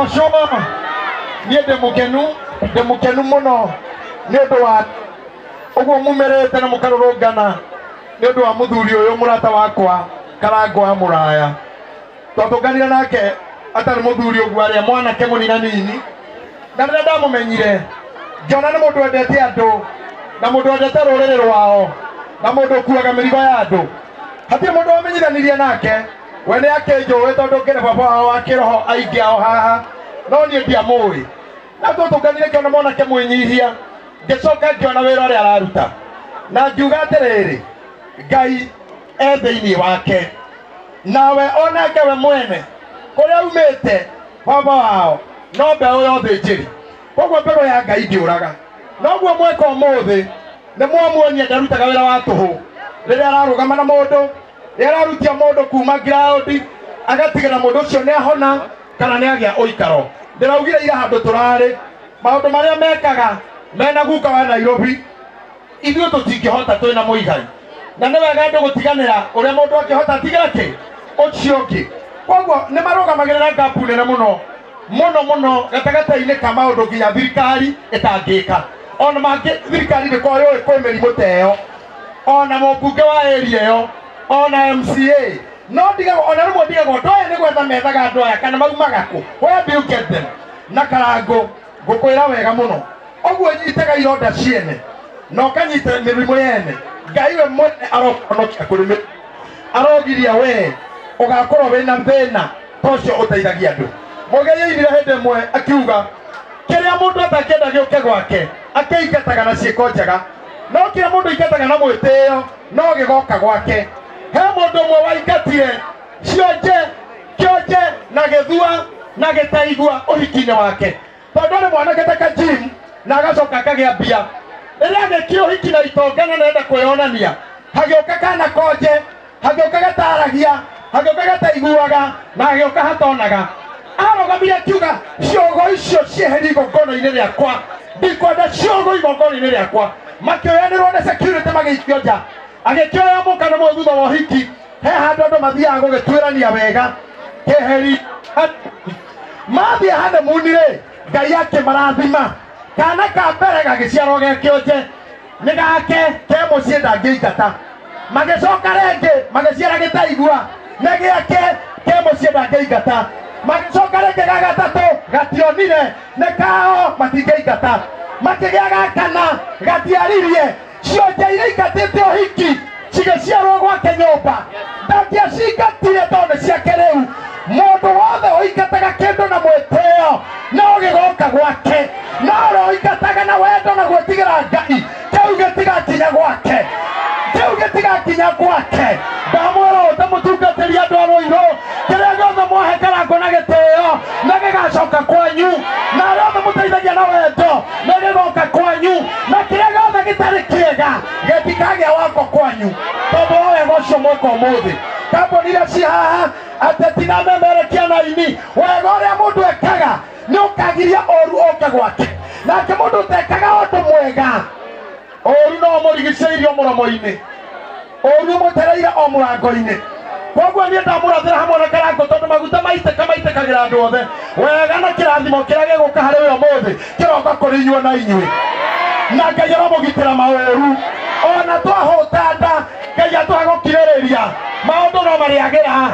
Arogocwo. Niĩ ndĩ mũkenu, ndĩ mũkenu mũno nĩ ũndũ wa ũguo mumĩrĩte na mũkarũrũngana nĩ ũndũ wa mũthuri ũyũ mũrata wakwa Karangũ wa Mũraya. Twatũnganire nake atarĩ mũthuri ũguo, arĩa mwanake mũninanini, na rĩrĩa ndamũmenyire ngĩona nĩ mũndũ wendete andũ na mũndũ wendete rũrĩrĩ rwao na mũndũ ũkuaga mĩrigo ya andũ. Hatirĩ mũndũ wamenyithanirie nake, we nĩ akĩnjũĩ tondũ ngĩrĩ baba wao wa kĩroho aingĩ ao haha, no niĩ ndiamũĩ. Na twatũnganire ngĩona mwanake mwĩnyihia, ngĩcoka ngĩona wĩra ũrĩa araruta na ngiuga atĩrĩrĩ, Ngai e thĩinĩ wake. Nawe onake we mwene kũrĩa aumĩte baba wao no mbeũ ya ũthĩnjĩri, koguo mbegũ ya Ngai ndĩũraga. Noguo mweka ũmũthĩ nĩ mwamuonia ndarutaga wĩra wa tũhũ. Rĩrĩa ararũgama na mũndũ, rĩrĩa ararutia mũndũ kuma ground, agatigĩra mũndũ ũcio nĩ ahona kana nĩ agĩa ũikaro. Ndĩraugire ira handũ tũrarĩ, maũndũ marĩa mekaga mena guka wa Nairobi ithuĩ tũtingĩhota, twĩna mũigai, na nĩ wega andũ gũtiganĩra ũrĩa mũndũ angĩhota atigĩra kĩ ũcio ũngĩ. Koguo nĩ marũgamagĩrĩra ngapu nene mũno mũno mũno gatagatĩ-inĩ ka maũndũ nginya thirikari ĩtangĩka. Ona mangĩ thirikari ndĩkoragwo yũĩ kwĩ mĩrimũ ta ĩyo, ona mũmbunge wa area ĩyo, ona MCA no ndigagwo, ona rĩmwe ndigagwo andũ aya nĩ gwetha methaga andũ aya kana maumaga kũ, where do you get them? Na Karangũ ngũkwĩra wega mũno, ũguo nyitaga ironda ciene na ũkanyita mĩrimũ yene, Ngai we mwene arohonokia kũrĩ mĩrimũ, arogiria we ũgakorwo wĩna thĩna ta ũcio ũteithagia andũ. Mũgei ainire hĩndĩ ĩmwe akiuga kĩrĩa mũndũ atangĩenda gĩũke gwake akĩingataga na ciĩko njega, no kĩrĩa mũndũ aingataga na mwĩtĩo no gĩgoka gwake. He mũndũ ũmwe waingatire cionje kĩonje na gĩthua na gĩtaigua ũhiki-inĩ wake, tondũ arĩ mwanake ta Kajim na agacoka akagĩa mbia. Rĩrĩa agĩkire ũhiki na itonga na nenda kwĩyonania, hagĩũka kana konje, hagĩũka gataragia, hagĩũka gataiguaga na hagĩũka hatonaga. Arũgamire akiuga, ciongo icio cieherie igongona-inĩ rĩakwa, ndikwenda ciongo igongona-inĩ rĩakwa. Makĩoyanĩrwo nĩ security magĩikio nja. Agĩkĩoya mũka na mũĩ thutha wa ũhiki he handũ andũ mathiaga gũgĩtuĩrania wega keheri. Mathiĩ honeymoon rĩ, Ngai akĩmarathima, kana ka mbere gagĩciarwo ge kĩonje, nĩ gake ke mũciĩ ndangĩingata. Magĩcoka rĩngĩ magĩciara gĩtaigua, nĩ gĩake ke mũciĩ ndangĩingata. Magĩcoka rĩngĩ ga gatatũ gationire, nĩ kao matingĩingata. Makĩgĩa ga kana gatiaririe. Cionje iria ingatĩte ũhiki cigĩciarwo gwake nyũmba, ndangĩacingatire tondũ nĩ ciake. Rĩu mũndũ wothe ũingataga kĩndũ na mwĩtĩo no gĩgoka gwake, no ũrĩa ũingataga na wendo na gwĩtigĩra Ngai, kĩu gĩtigakinya gwake, kĩu gĩtigakinya gwake. Ndamwĩra ũũ ta mũtungatĩri, andũ a Rũirũ, kĩrĩa gĩothe mwahe Karangũ na gĩtĩo nĩ gĩgacoka kwanyu, na arĩa othe mũteithagia na wendo nĩ gĩgoka kwanyu, na kĩrĩa gĩothe gĩtarĩ kĩega gĩtikagĩa wako kwanyu tondũ wa wega ũcio mweka ũmũthĩ. Kambuni iria ci haha, ateti na memerekia na aini, wega ũrĩa mũndũ ekaga nĩ ũkagiria ũru ũke gwake, nake mũndũ ũtekaga ũndũ mwega, ũru no ũmũrigicĩirie o mũromo-inĩ, ũru ũmũtereire o mũrango-inĩ. Koguo niĩ ndamũrathĩra hamwe na Karangũ, tondũ maguta maitĩka maitĩkagĩra andũ othe wega, na kĩrathimo kĩrĩa gĩgũka harĩ we ũmũthĩ kĩroka kũrĩ inyuĩ na inyuĩ, na Ngai aromũgitĩra maũru. Ona twahũta nda, Ngai atũhe gũkirĩrĩria. Maũndũ no marĩagĩra,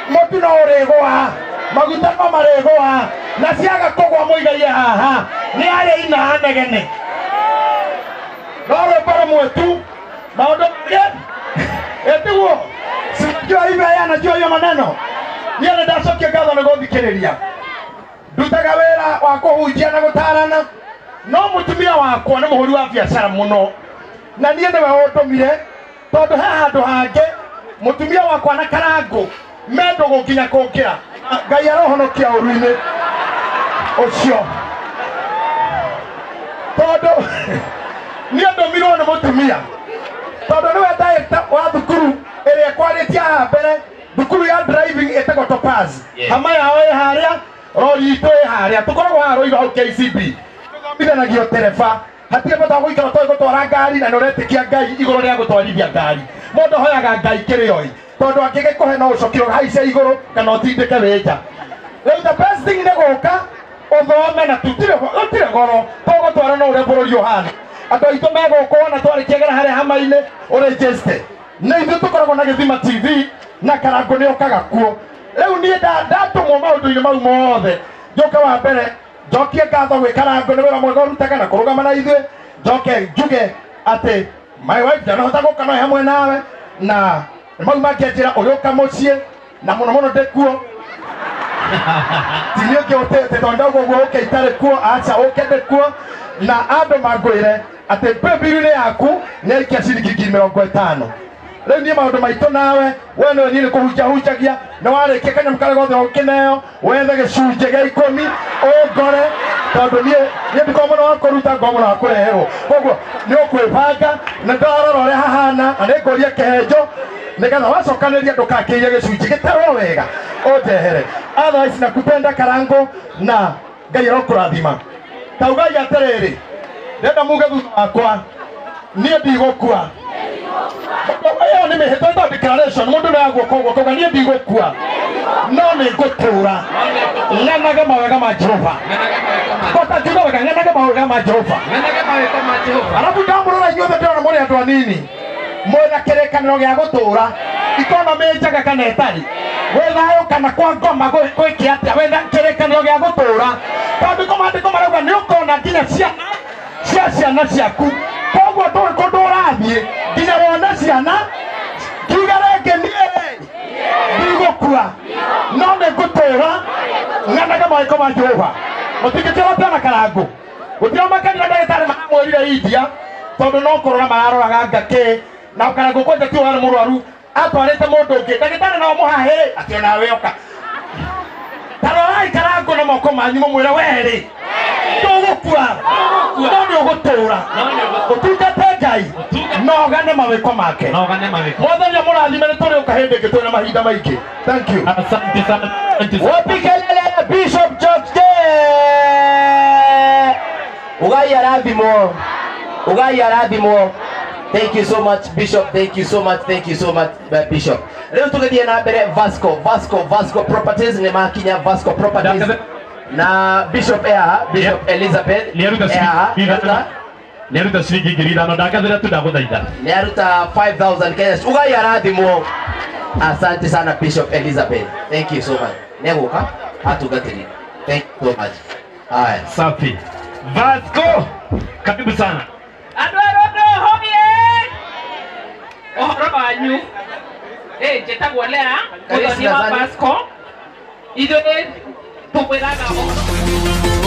mũtu no ũrĩgũa, maguta no marĩgũa, na ciaga kũgũa mũigaie haha nĩ arĩa ina anegene. No rwĩmbo rũmwe tu, maũndũ mangĩ ĩtiguo sinajua hivi haya, najua hiyo maneno. Niĩ nĩ ndacokia ngatho nĩ gũthikĩrĩria. Ndutaga wĩra wa kũhunjia na gũtarana, no mũtumia wakwa nĩ mũhũri wa biacara mũno, na niĩ nĩwe ũndũmire, tondũ he handũ hangĩ mũtumia wakwa na Karangũ me ndũgũ nginya kũngĩra. Ngai arohonokia ũru-inĩ ũcio, tondũ niĩ ndũmirwo nĩ mũtumia, tondũ nĩwe director wa thukuru ĩrĩa ĩkwarĩtie haha mbere, thukuru ya driving ĩtagwo Topaz. Hama yao ĩ harĩa, rori itũ ĩ harĩa, tũkoragwo haha Rũirũ hau KCB. Tũthomithanagio tereba, hatirĩ bata wa gũikara ũtoĩ gũtwara ngari na nĩ ũretĩkia Ngai igũrũ rĩa gũtwarithia ngari. Mũndũ ahoyaga Ngai kĩrĩa oĩ, tondũ angĩgĩkũhe no ũcokire ũhaice igũrũ kana ũtindĩke wĩ nja. Rĩu the best thing nĩ gũka. Ũthome na tutire gũtirĩ goro tũgũtwara no ũrĩa bũrũri ũhana. Andũ aitũ megũkũ wona twarĩkia gera harĩa hama-inĩ ũrĩnjĩste. Nĩ ithuĩ tũkoragwo na Gĩthima TV na Karangũ nĩ okaga kuo. Rĩu niĩ ndatũmwo maũndũ-inĩ mau mothe njoke wa mbere njokie ngatho gwĩ Karangũ nĩ wĩra mwega ũrutaga na kũrũgama na ithuĩ. Njoke njuge atĩ my wife ndanahota gũka no hamwe nawe na mau mangĩanjĩra ũrĩũka mũciĩ na mũno mũno ndĩ kuo ti niĩ ũngĩ ũtĩte tondũ ndauga ũguo ũke itarĩ kuo aca ũke ndĩ kuo na andũ mangwĩre atĩ paybill-inĩ yaku nĩ aikia ciringi 50,000. Rĩu niĩ maũndũ maitũ nawe we nĩwe niĩ nĩ kũhunjia hunjagia nĩ warĩkia kanyamũ karĩa gothe ũkĩneo wethe gĩcunjĩ gĩa ikũmi ũngore tondũ niĩ niĩ ndikoragwo mũno wa kũruta ngoragwo mũno wa kũreherwo koguo nĩ ũkwĩbanga na ndarora ũrĩa hahana na nĩ ngũria kĩhenjo nĩgetha wacokanĩria ndũkakĩiye gĩcunjĩ gĩtarwo wega ũnjehere. Otherwise nakupenda Karangũ na Ngai arokũrathima. Taugai atĩrĩrĩ, ndenda muge thutha wakwa niĩ ndigũkua. Ĩyo nĩ mĩhĩtwa ĩtagwo declaration. Mũndũ no aguoka ũguo akauga niĩ ndigũkua no nĩ ngũtũra ng'anage mawega ma Jehova. Kota ngiuga wega, ng'anage mawega ma Jehova. Arabu ndamũrora inyuothe ndĩrona mũrĩ andũ anini mwĩna kĩrĩkanĩro gĩa gũtũra ikonomĩ njega kana ĩtarĩ gwĩ thayũ kana kwa ngoma gwĩke atĩa wĩna kĩrĩkanĩro gĩa gũtũra tondũ ko maandĩko marauga nĩ ũkona nginya ciana cia ciana ciaku koguo ndũĩ kũndũ ũrathiĩ nginya wone ciana. Kiuga rĩngĩ, niĩ ndigũkua no nĩ ngũtũra ng'anage mawĩko ma Jehova. Mũtingĩkĩhotana na Karangũ gũtiramakania ndagĩtarĩ maramwĩrire India tondũ no kũrora mararoraga ngakĩ na Karangũ kwanja ti warĩ mũrwaru atwarĩte mũndũ ũngĩ ndagĩtarĩ nao mũhahĩrĩ atĩ onawe oka. Tarorai Karangũ na moko manyu mũmwĩre werĩ ndũgũkua no nĩ ũgũtũra ũtungate Ngai na ũgane mawĩko make. Mwathani amũrathime nĩ tũrĩũka hĩndĩ ĩngĩ twĩna mahinda maingĩ. Thank you. Asante sana. Asante sana. Wapi kelele ya Bishop George? Ugai arathimwo. Ugai arathimwo. Thank you so much, Bishop. Thank you so much. Thank you so much, Bishop. Rĩu tũgĩthiĩ na mbere Vasco, Vasco, Vasco Properties nĩ makinya Vasco Properties na Bishop Air, Bishop Elizabeth Nĩaruta Air, ciringi ithano. Nĩaruta ciringi 5,000 ndagathĩra tu ndagũthaitha. Nĩaruta 5000 Kenya. Ugai arathimwo. Asante sana, Bishop Elizabeth. Thank you so much. Nĩegũka atungatĩri. Thank you so much. Haya. Safi. Vasco, karibu sana. Andũ a Rũndũ hoye ũhoro wanyu. Njĩtagwo Lea Karibu mũthoni wa sana. Vasco. Ithuĩ tũmwĩraga ũhoro.